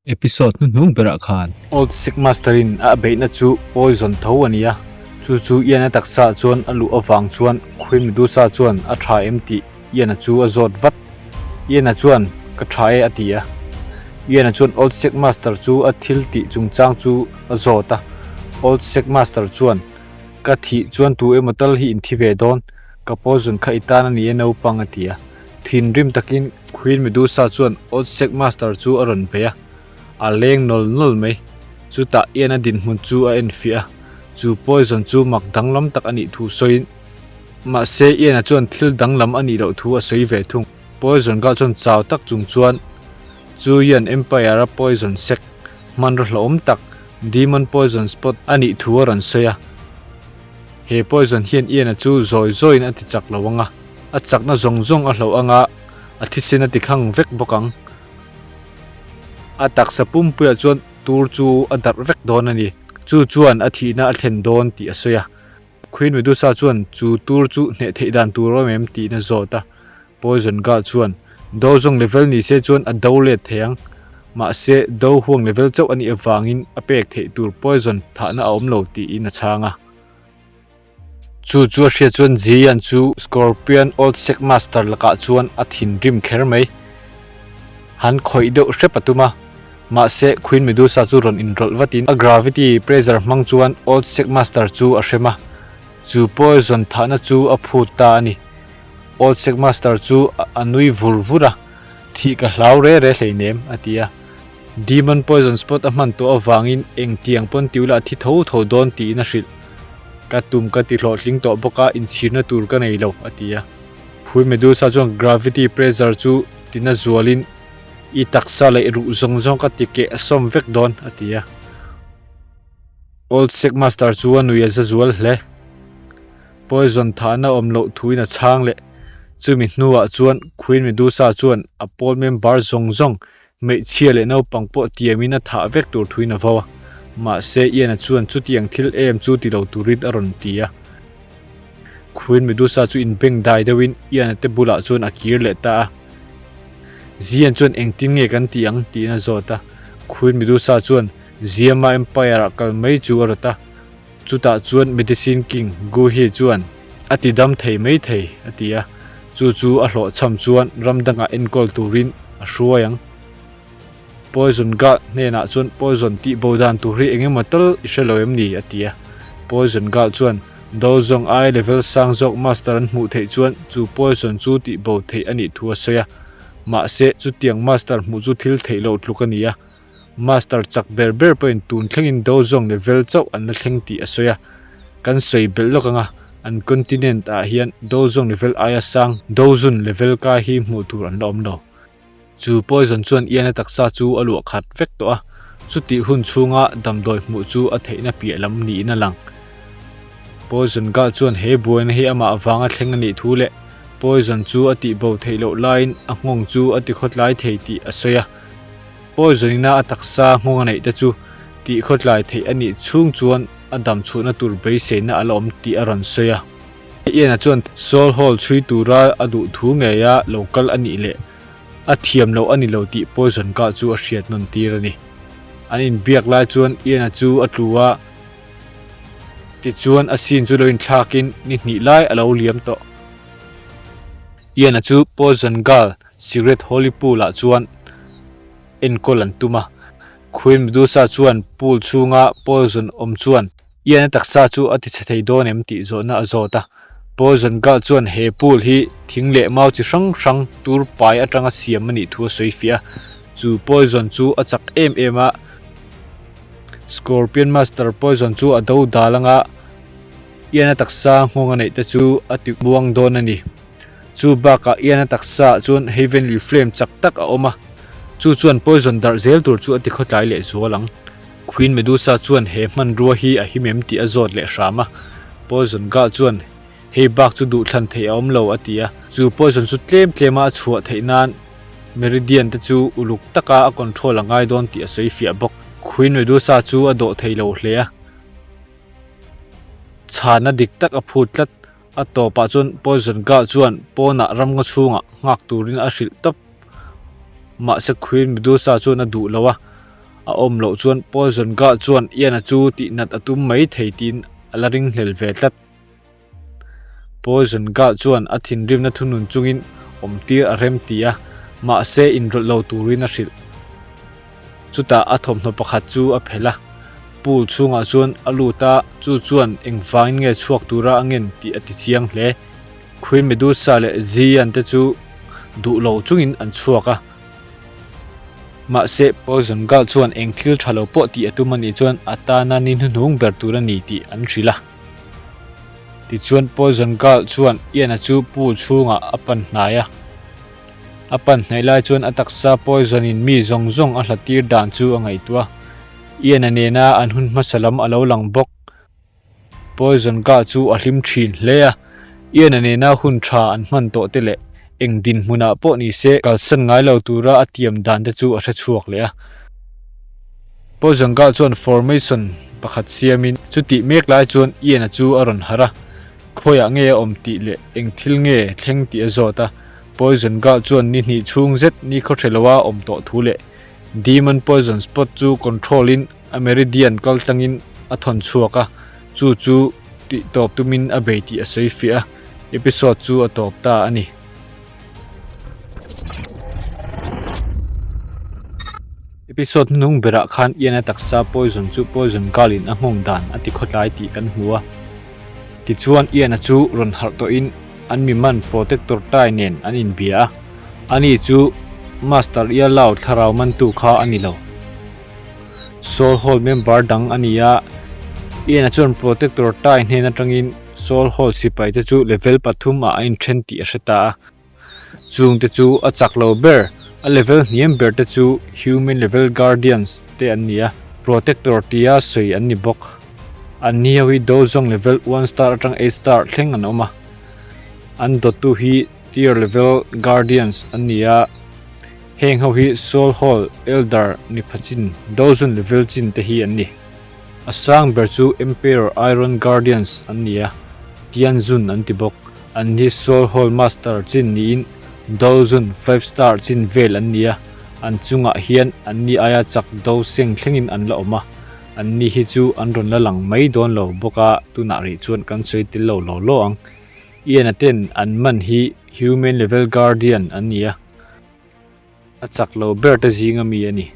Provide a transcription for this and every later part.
Episode hnuhnung berah khan. Old Sick Master-in a beihna chu poison tho a ni a, chu chu Ian-a taksaah chuan a luh avang chuan Queen Medusa chuan a tha em tih Ian-a chu a zawt vat. Ian-a chuan, Ka tha e a ti a. Ian-a chuan Old Sick Master chu a thil tih chungchang chu a zawt a. Old Sick Master chuan, Ka thih chuan tu emaw tal hi in thi ve dawn, ka poison kha i tan a ni e naupang a ti a. Thinrim takin Queen Medusa chuan Old Sect Master chu a rawn bei a, a leng nawl nawl mai. Chutah Ian-a dinhmun chu a enfiah a, chu poison chu mak danglam tak a nih thu sawiin, mahse Ian-a chuan thil danglam a nih loh thu a sawi ve thung. Poison kha chuan chau tak chung chuan chu Ian Empire-a poison sect hmanraw hlauhawm tak Demon Poison Spot a nih thu a rawn sawi a. He poison hian Ian-a chu zawi zawiin a ti chak lo ang a. A chakna zawng zawng a hloh anga a thisen a ti khang vek bawk ang. A taksa pumpuiah chuan tur chu a darh vek dawn a ni. Chu chuan a thihna a thlen dawn tih a sawi a. Queen Medusa chuan chu tur chu hneh theih dan tur awm em tiin a zawt a. Poison Girl chuan do zawng level ni se chuan a do let thei ang. Mahse do huang level chauh a nih avangin a pek theih tur poison thahna a awm lo tiin a chhang a. Chu chu a hriat chuan Ziyan chu Scorpion Old Sect Master lakah chuan a thinrim kher mai. Han khawih deuh hrep a tum a, mahse Queen Medusa chu rawn inrawlh vatin a gravity pressure hmang chuan Old Sect Master chu a hrem a, chu poison thahna chu a phut ta a ni. Old Sect Master chu a nui vur vur a, Thih ka hlau re re hleinem, a ti a. Demon Poison Spot a hman tawh avangin engtiang pawn tiula a thi tho tho dawn tiin a hrilh. Ka tum ka ti hlawhtling tawh bawk a, inchhirna tur ka nei lo, a ti a. Phui Medusa chuan gravity pressure chu tina zualin i taksa leh ruh zawng zawng ka ti keh a sawm vek dawn, a ti a. Old Sect Master chu a nui a za zual hle. Poison thahna awm loh thuin a chhang leh. Chumi hnuah chuan Queen Medusa chuan a pawl member zawng zawng Hmeichhia leh naupang pawh tiamin a thah vek tur thuin a vo a, mahse Ian-a chuan chutiang thil em chu ti lo turin a rawn ti a. Queen Medusa chu inbeng dai deuhin Ian-a te bulah chuan a kir leh ta a. Zian chuan engtin nge kan ti ang tiin a zawt a. Queen Medusa chuan Ziama Empire-ah kal mai chu a rawt a. Chutah chuan Medicine King Guhi chuan a ti dam thei mai thei a ti a, chu chu a hlawhchham chuan ram dangah enkawl turin a hruai ang. Poison Guard hnenah chuan Poison tih bo dan tur hi eng emaw tal i hre lo em ni? a ti a. Poison Guard chuan Do zawng ai level sang zawk master an hmuh theih chuan chu poison chu tih bo theih a nih thu a sawi a. Mahse chutiang master hmuh chu thil theih loh tluk a ni a. Master chak ber ber pawhin tun thlengin do zawng level chauh an la thleng tih a sawi a, kan sawi belh lawk ang a, an continent ah hian do zawng level aia sang do zun level kai hi hmuh tur an la awm lo. Chu poison chuan Ian-a taksa chu a luah khat vek tawh a, chutih hun chhunga damdawi hmuh chu a theihna piah lam niin a lang. Poison Girl chuan he buaina hi amah avanga thleng a nih thu leh poison chu a tihbo theih loh laiin a nghawng chu a tikhawtlai thei tih a sawi a. Poison-ina a taksa nghawng a neih te chu tih khawtlai theih a nih chhung chuan a dam chhuahna tur beiseina a la awm tih a rawn sawi a. Ian-a chuan Soul Hall chhui tura a duh thu ngeia lo kal a nih leh a thiam loh a ni lo tih Poison kah chu a hriat nawn tir a ni. An inbiak lai chuan Ian-a chu a tlu a, tichuan a scene chu lo inthlakin ni hnih lai a lo liam tawh. Ian-a chu Poison Girl Secret Holy Pool-ah chuan enkawl an tum a. Queen Medusa chuan pool chhunga poison awm chuan Ian-a taksa chu a tichhe thei dawn em tih zawhna a zawt a. Poison Girl chuan he pool hi thing leh mau chi hrang hrang tur pai atanga siam a nih thu a sawi fiah a. Chu poison chu a chak em em a, Scorpion Master poison chu a do dal anga Ian-a taksa nghawng a neih te chu a ti muang dawn a ni. Chu bakah Ian-a taksa ah chuan Heavenly Flame chak tak a awm a, chu chuan poison darh zel tur chu a ti khawtlai leh zual ang. Queen Medusa chuan he hmanrua hi a him em tih a zawt leh hram a, Poison Girl chuan hei bak chu duhthlan theih a awm lo a ti a, chu poison chu tlem tlema a chhuah theih nan Meridian te chu uluk taka a control a ngai dawn tih a sawi fiah bawk. Queen Medusa chu a dawh thei lo hle a, chhana dik tak a phut tlat. A tawpah chuan Poison Girl chuan pawnah ramngaw chhungah nghak turin a hrilh tawp. Mahse Queen Medusa chuan a duh lo a. A awm loh chuan Poison Girl chuan Ian-a chu tihnat a tum mai thei tiin a la ringhlel ve tlat. Poison Girl chuan a thinrimna thunun chungin awmtir a rem ti a, mahse inrawlh lo turin a hrilh. Chutah a thawmhnaw pakhat chu a phelh a, pool chhungah chuan a lut a, chu chuan engvangin nge chhuak tura a ngen tih a ti chiang hle. Queen Medusa leh Zian te chu duh lo chungin an chhuak a. Mahse, Poison Girl chuan eng thil tha lo pawh tih a tum a nih chuan a tana ni hnuhnung ber tur a ni tih an hrilh a. Tichuan Poison Girl chuan Ian-a chu pool chhungah a pan hnai a. A pan hnaih lai chuan a taksa poison in mi zawng zawng a hlattir dan chu a ngaihtuah a. Ian-a nena an hun hmasa lam a lo lang bawk. Poison kah chu a hlim thin hle a, Ian-a nena hun tha an hman tawh te leh eng dinhmunah pawh ni se kalsan ngai lo tura a tiam dan te chu a hre chhuak leh a. Poison kah chuan formation pakhat siamin chutih mek lai chuan Ian-a chu a rawn harh a, khawiah nge a awm tih leh eng thil nge thleng tih a zawt a. Poison Girl chuan ni hnih chhung zet ni khawhre loa awm tawh thu leh Demon Poison Spot chu control in a meridian kal tlangin a thawn chhuak a, chu chu tih tawp tumin a bei tih a sawi fiah a, episode chu a tawp ta a ni. Episode hnung berah khan Ian-a taksa poison chu Poison Girl in a nghawng dan a ti khawtlai tih kan hmu a. Tichuan Ian-a chu rawn harh tawhin an mi man Protector Tai nen an inbia a, ani chu Master Ialao thlarau mantu kha a ni lo. Soul Hall member dang a ni a, Ian-a chuan Protector Tai hnen atangin Soul Hall sipaite chu level pathum ah a inthen tih a hre ta a. Chungte chu a chak lo ber, a level hniam ber te chu Human Level Guardians te an ni a, Protector tia sawi an ni bawk. An ni ho hi Dozong level one star atang eight star thleng an awm a, an dawttu hi Tier Level Guardians an ni a, heng ho hi Soul Hall Elder ni pha chin Dozun level chin te hi an ni. A sang ber chu Emperor Iron Guardians an ni a, Tianjun an ti bawk. An hi Soul Hall Master chin niin Doujun Five Star chin vel an ni a, an chungah hian an ni aia chak do seng thlengin an la awm a, an ni hi chu an rawn la lang mai dawn lo bawk a, tunah rih chuan kan sawi tel lo law law ang. Ian-a ten an man hi Human Level Guardian an ni a. A chak lo ber te zinga mi a ni.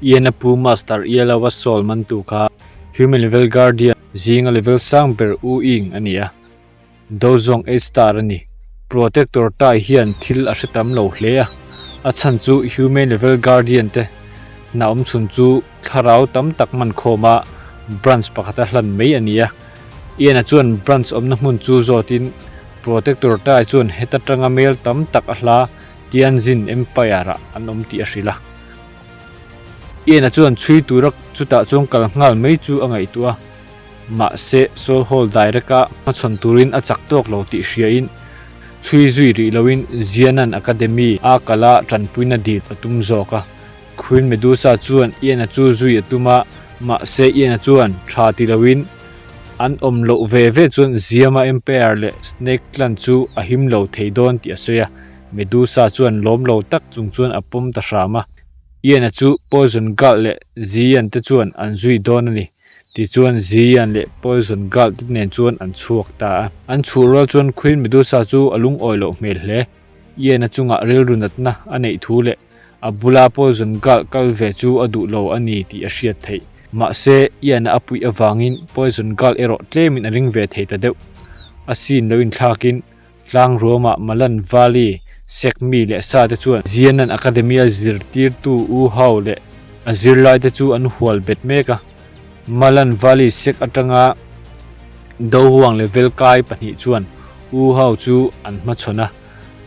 Ian a pu Master Ialawa Soul mantu kha Human Level Guardian zinga level sang ber U Ying a ni a, Dozong eight star a ni. Protector Tai hian thil a hre tam lo hle a, a chhan chu Human Level Guardian te hna awm chhun chu thlarau tam tak man khawm a branch pakhata hlan mai a ni a. Ian-a chuan branch awmna hmun chu zawtin Protector Tai chuan heta tanga mel tam tak a hla Tianjin Empire-ah an awm tih a hrilh a. Ian-a chuan chhui tura chutah chuan kal nghal mai chu a ngaihtuah a, mahse Soul Hall direct-a hmachhawn turin a chak tawk lo tih hriain chhui zui rih loin Jianan Academy a kal a tanpuina dil a tum zawk a. Queen Medusa chuan Ian-a chu zui a tum a, mahse Ian-a chuan tha ti loin an awm loh ve ve chuan Ziama Empire leh Snake Clan chu a him lo thei dawn tih a sawi a. Medusa chuan lawm lo tak chung chuan a pawm ta hram a, Ian-a chu Poison Girl leh Zian te chuan an zui dawn a ni. Tichuan Zian leh Poison Girl te nen chuan an chhuak ta a. An chhuh rual chuan Queen Medusa chu a lungawi loh hmel hle. Ian-a chungah rilru natna a neih thu leh a bula Poison Girl kal ve chu a duh lo a ni tih a hriat theih. Mahse, Ian-a a puih avangin Poison Girl erawh tlemin a ring ve thei ta deuh. A scene lo inthlakin Tlang ruamah Malan Valley sek mi leh sa te chuan Jianan Academy-a zirtirtu U Hao leh a zirlaite chu an hual bet mek a. Malan Valley sek atanga Dohuang level kai pahnih chuan U Hao chu an hmachhawn a.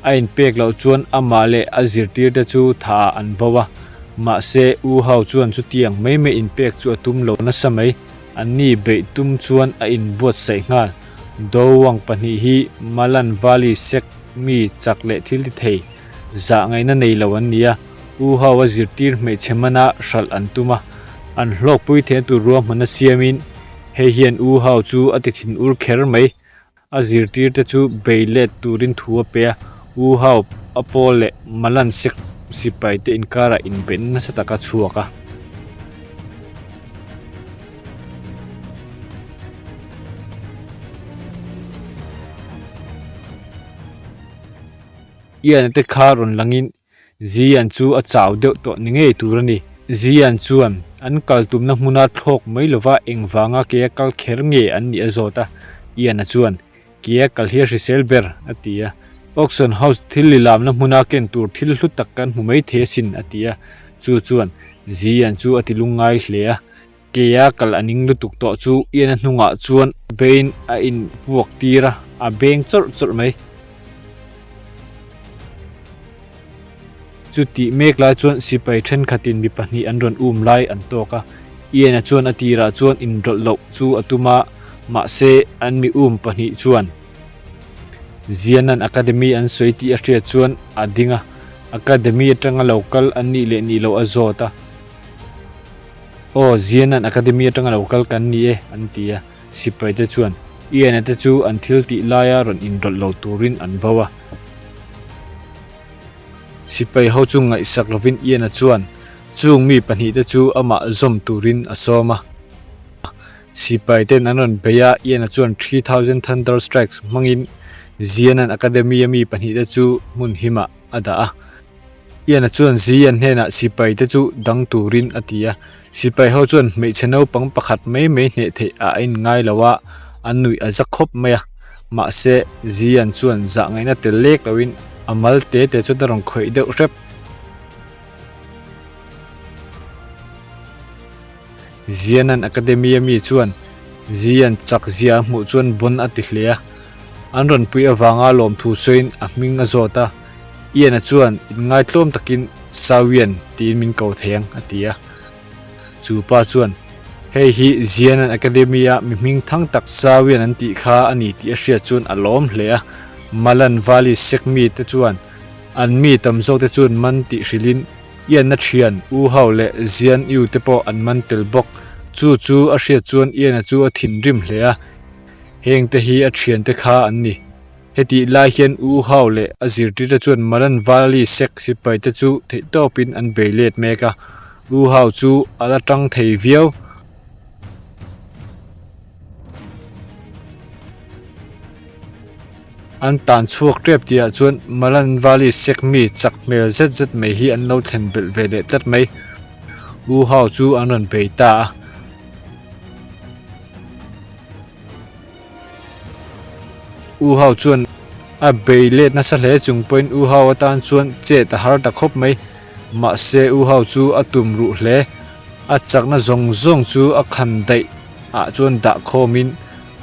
A inpek loh chuan amah leh a zirtirte chu thah ah an vo a. Mahse, U Hao chuan chutiang mai mai inpek chu a tum lo nasa mai. Anni beih tum chuan a inbuatsaih nghal. Dowang pahnih hi Malan Valley sek mi chak leh thil ti thei zah ngaihna nei lo an ni a, U Hau a zirtir hmeichhe mana hralh an tum a, an hlawkpui theihna tur ruahmanna siamin hei hian U Hau chu a ti thin ur kher mai. A zirtirte chu bei let turin thu a pe a, U Hau a pawl leh Malan sek sipaite inkarah inbeihna nasa tak a chhuak a. Ian-a te kha rawn langin Zian chu a chau deuh tawh ni ngei tur a ni. Zian chuan an kal tumna hmuna thlawk mai lova engvanga kea kal kher nge an nih a zawt a. Ian-a chuan, Kea kal hi a hrisel ber, a ti a. Auction house thil lilamna hmuna ken tur thil hlu tak kan hmu mai thei asin, a ti a. Chu chuan Zian chu a ti lungngai hle a. Kea kal a ning lutuk tawh chu Ian-a hnungah chuan bein a inpuak tir a, a beng chawrh chawrh mai. Chutih mek lai chuan sipai thenkhatin mi pahnih an rawn um lai an tawk a. Ian-a chuan a tirah chuan inrawlh loh chu a tum a, mahse an mi um pahnih chuan Zianan Academy an sawi tih a hriat chuan a ding a, Academy atanga lo kal an nih leh nih loh a zawt a. Aw, Zianan Academy atanga lo kal kan ni e, an ti a. Sipaite chuan Ian-a te chu an thil tih laia rawn inrawlh lo turin an vo a. Sipai ho chu ngaihsak lovin Ian-a chuan chung mi pahnihte chu amah zawm turin a sawm a. Sipaiten an rawn bei a, Ian-a chuan 3000 Thunder Strikes hmangin Zianan Academy-a mi pahnihte chu hmun himah a dah a. Ian-a chuan Zian hnenah sipaite chu dang turin a ti a. Sipai ho chuan hmeichhe naupang pakhat mai mai hneh theih a inngai lo a, an nuih a za khawp mai a. Mahse, Zian chuan zah ngaihna tel lek loin a mal te te chuan a rawn khawih deuh hrep. Zianan Academy-a mi chuan Zian chak zia a hmuh chuan bon a ti hle a. An rawn pui avanga lawmthu sawiin a hming a zawt a. Ian-a chuan inngaitlawm takin Sawian tiin min ko thei ang a ti a. Chu pa chuan, Hei hi Zianan Academy-a mi hming thang tak Sawian an tih kha a ni tih a hriat chuan a lawm hle a. Malan Valley sek mite chuan an mi tam zawkte chuan man tih hrilhin Ian-a thian U Hau leh Zian Yu te pawh an man tel bawk. Chu chu a hriat chuan Ian-a chu a thinrim hle a. Hengte hi a thiante kha an ni. Hetih lai hian U Hau leh a zirtirte chuan Malan Valley sek sipaite chu theihtawpin an bei let mek a, U Hau chu a la tang thei viau. An tan chhuak tep tihah chuan Malan Valley sek mi chak hmel zet zet mai hi an lo thlen belh ve leh tlat mai. U Hau chu an rawn bei ta a. U Hau chuan a bei let nasa hle chung pawhin U Hau atan chuan chet a har ta khawp mai. Mahse U Hau chu a tum ruh hle. A chakna zawng zawng chu a khan daih ah chuan dah khawmin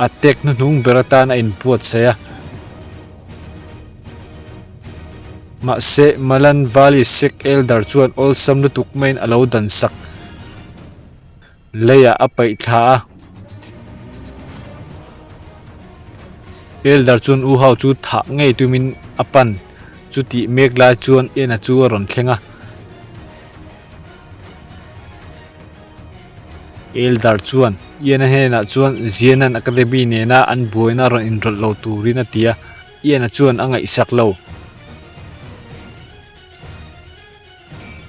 a tek hnuhnung ber atan a inbuatsaih a. Mahse Malan Valley Sek Elder chuan awlsam lutuk maiin a lo dan sak. Leiah a paih thla a. Elder chuan U Hau chu thah ngei tumin a pan. Chutih mek lai chuan Ena chu a rawn thleng a. Elder chuan Ian-a hnenah chuan Zianan Academy nena an buaina rawn inrawlh lo turin a ti a. Ian-a chuan a ngaihsak lo.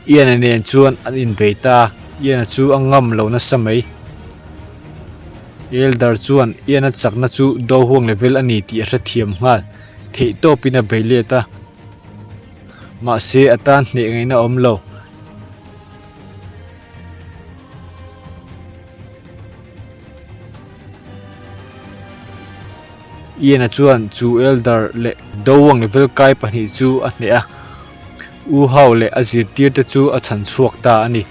Ian-a nen chuan an inbei ta a, Ian-a chu a ngam lo nasa mai. Elder chuan Ian-a chakna chu do huang level a ni tih a hrethiam nghal, theihtawpin a bei let a. Mahse a tan hneh ngaihna a awm lo. Ian-a chuan chu Elder leh Dawang level kai pahnih chu a hneh a, U Hau leh a zirtirte chu a chhan chhuak ta a ni.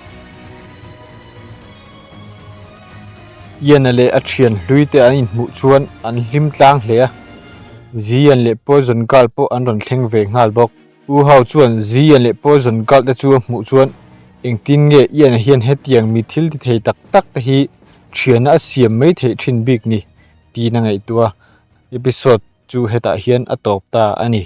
Ian-a leh a thian hluite an inhmuh chuan an hlim tlang hle a, Zian leh Poison Girl pawh an rawn thleng ve nghal bawk. U Hau chuan Zian leh Poison Girl te chu a hmuh chuan engtin nge Ian-a hian hetiang mi thil ti thei tak tak te hi thiana a siam mai theih thin bik ni? Tiin a ngaihtuah a, episode chu hetah hian a tawp ta a ni.